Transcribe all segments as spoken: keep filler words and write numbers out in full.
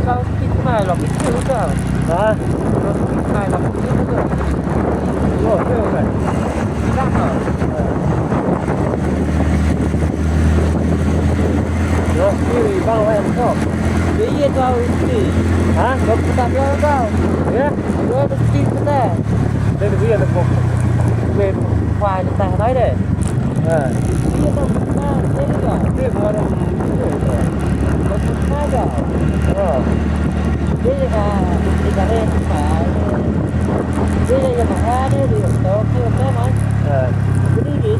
Kau tik mai lok itu kau. Ha? Kau tik mai lok itu kau. Lo tu kan. Tidak kau. Lo kiri bang lain kau. Dia tahu ini. Ha? Kau tak tahu kau. Ya? Kau tu tik kita. Dia tu dia tu kau. Kau file tak tahu deh. Ha. Iya, tak benar. Iya, tak. Iya, baru. Baru sengaja. Ha. Iya, tak. Iya, tak. Iya, tak. Iya, tak. Iya, tak. Iya, tak. Ha. Jadi, ni.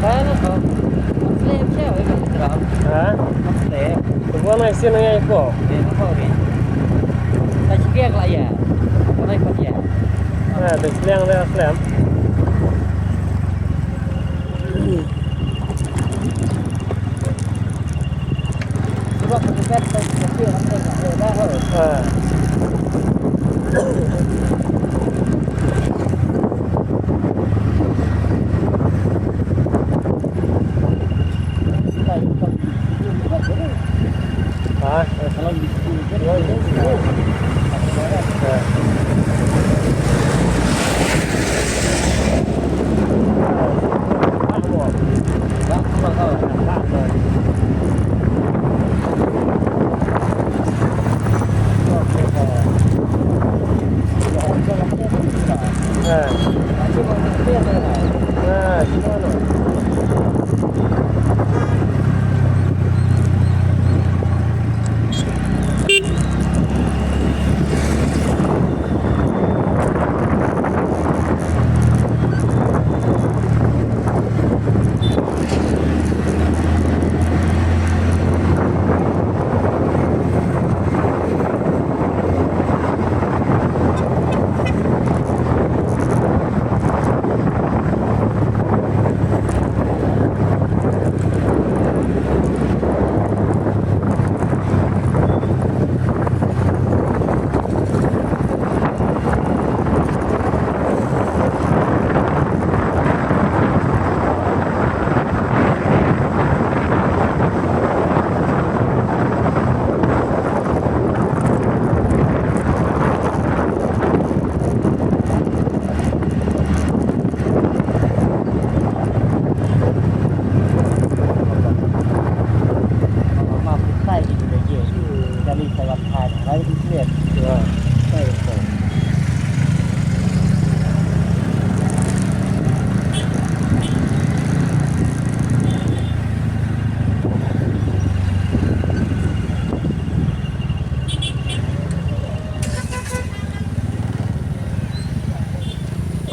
Ba na ko. Slem siya, eh, ba itra. Ha? Slem. Ko na isi na ya ko. Eh, na ko ri. Ta sikia kala ya. Ko na ko ya. Ha, de sliang de slem.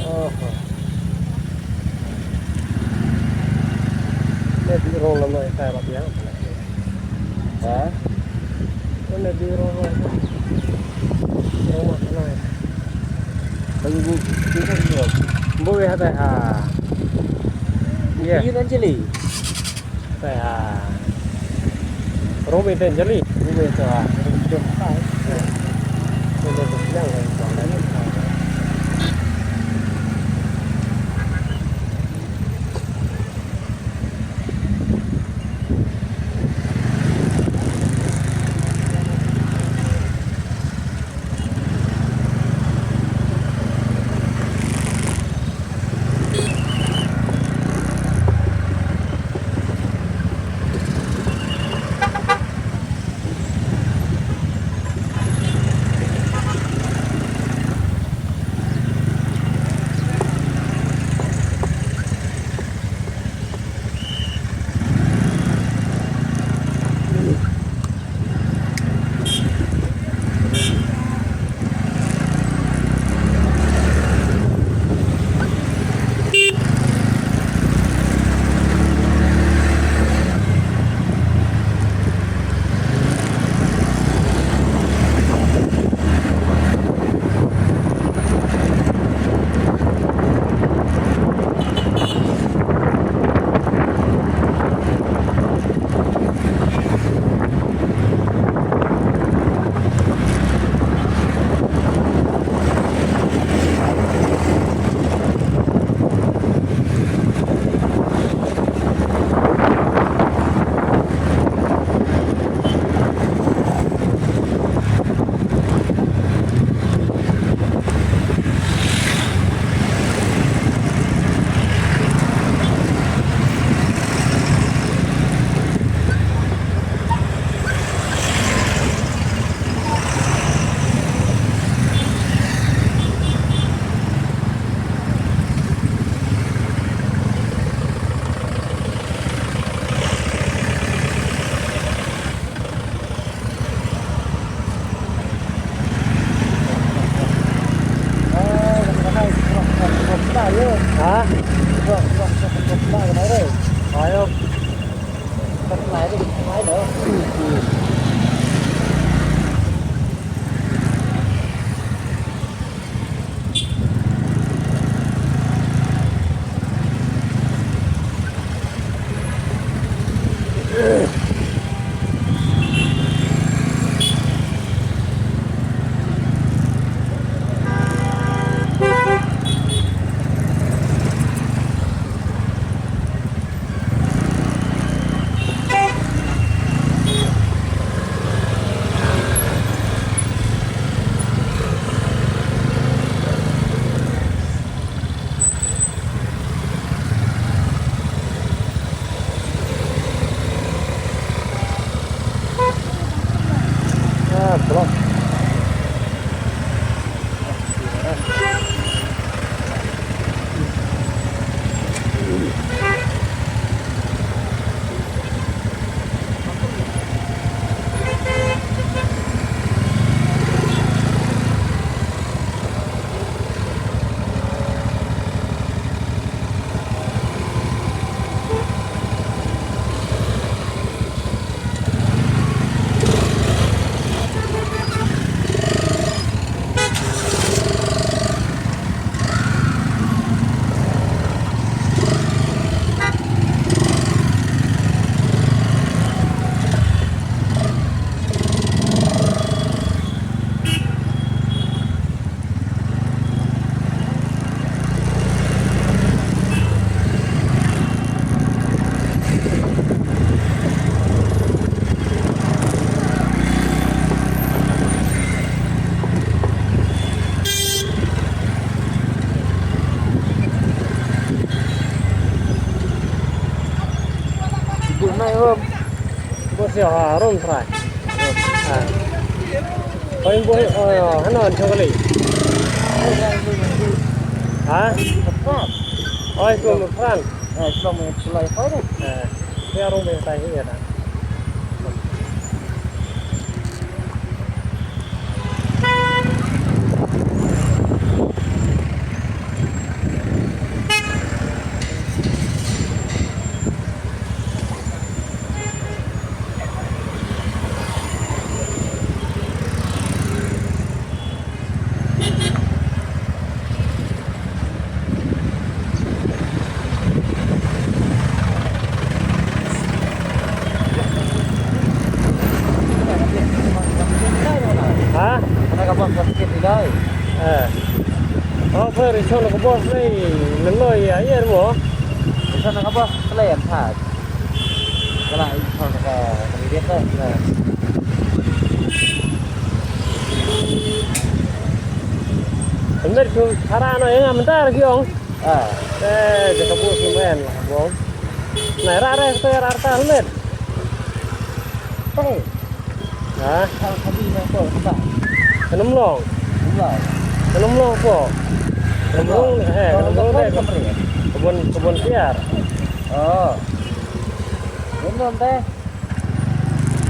Oho. Ne bi rong lam noi kai ba biang. Ha? Ne bi rong noi. Rong ma noi. Bagi bu, bu, bu, bu, ha, ha. Iya. Yun Anjali. Te ha. Rumi te jali. Rumi te ha. Rumi te ha. Te te te yang. Ha? Good night, Rom. Bos ya, ha, Rom try. Ha. Oi, boy, oh, hano, chokali. Ha? Oi, ko mo fran. Eh, shlom mo tulai ko de. Eh, ya rong be tai ya na. Ha? Kane ka bos ka tiket ni dai. Eh. Oh, pher i chon ka bos nei, neno ya, ya mo. I chon ka bos klei an thaj. Kala i chon ka tiket dai. Eh. Mer ku thara no ya nga mentar ki ong. Ah. Eh, jaka bu ki men, bong. Nai ra re, to ra ta met. Tang. Ha? Tang kami na to, ta. Kenam long. Long. Kenam long po. Kenam long, eh, kenam long de. Kebun, kebun tiar. Oh. Kenam de.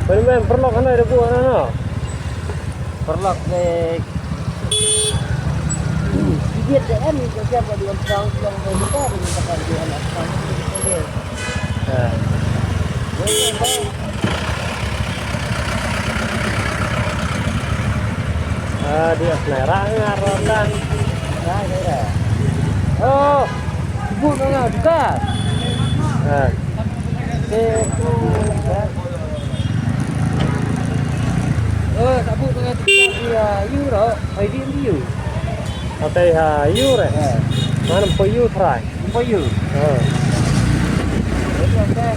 Pynban paralok hano ïa ka buh hano. Paralok de. Ïa de em ïa ka siap ïa ka sang siang de buka de buka de anak sang. Ya. Ah, dia selera ngar rotan. Ya, ya, ya. Oh, buh nanga buka. Ah. Te tu, eh. Oh, sabu tu ngai tu, ya, ïu ro, ai di ïu. Atai ha ïu re. Eh. Mana po ïu trai. Po ïu. Eh. Itu te.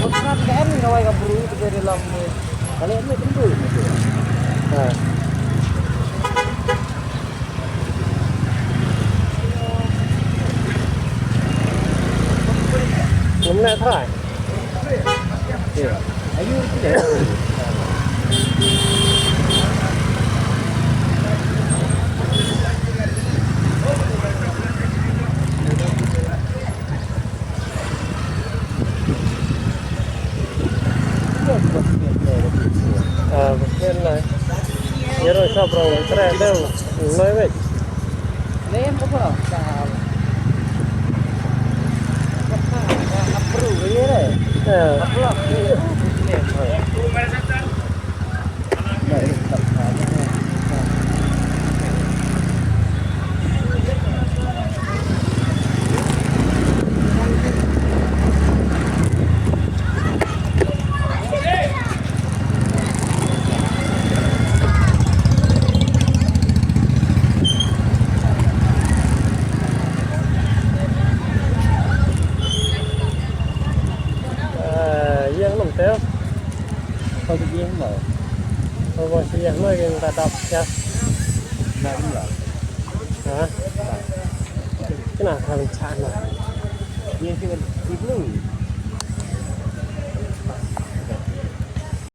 Bukan ke em rawai ka bru tu dari lam tu. Kali ni tentu. Eh. Ngam leh trai. Ayu. Ah, ba kien lai. Ïa ro shop ro, tre deu, noi wei. Lem ko bro. Ïa ngam tip. Kau tu ïa ngam. Kau ba si ïa ngam ïa ta dap ïa. Na ngam. Ha? Kena kan cha na. Ïa si kan si blue.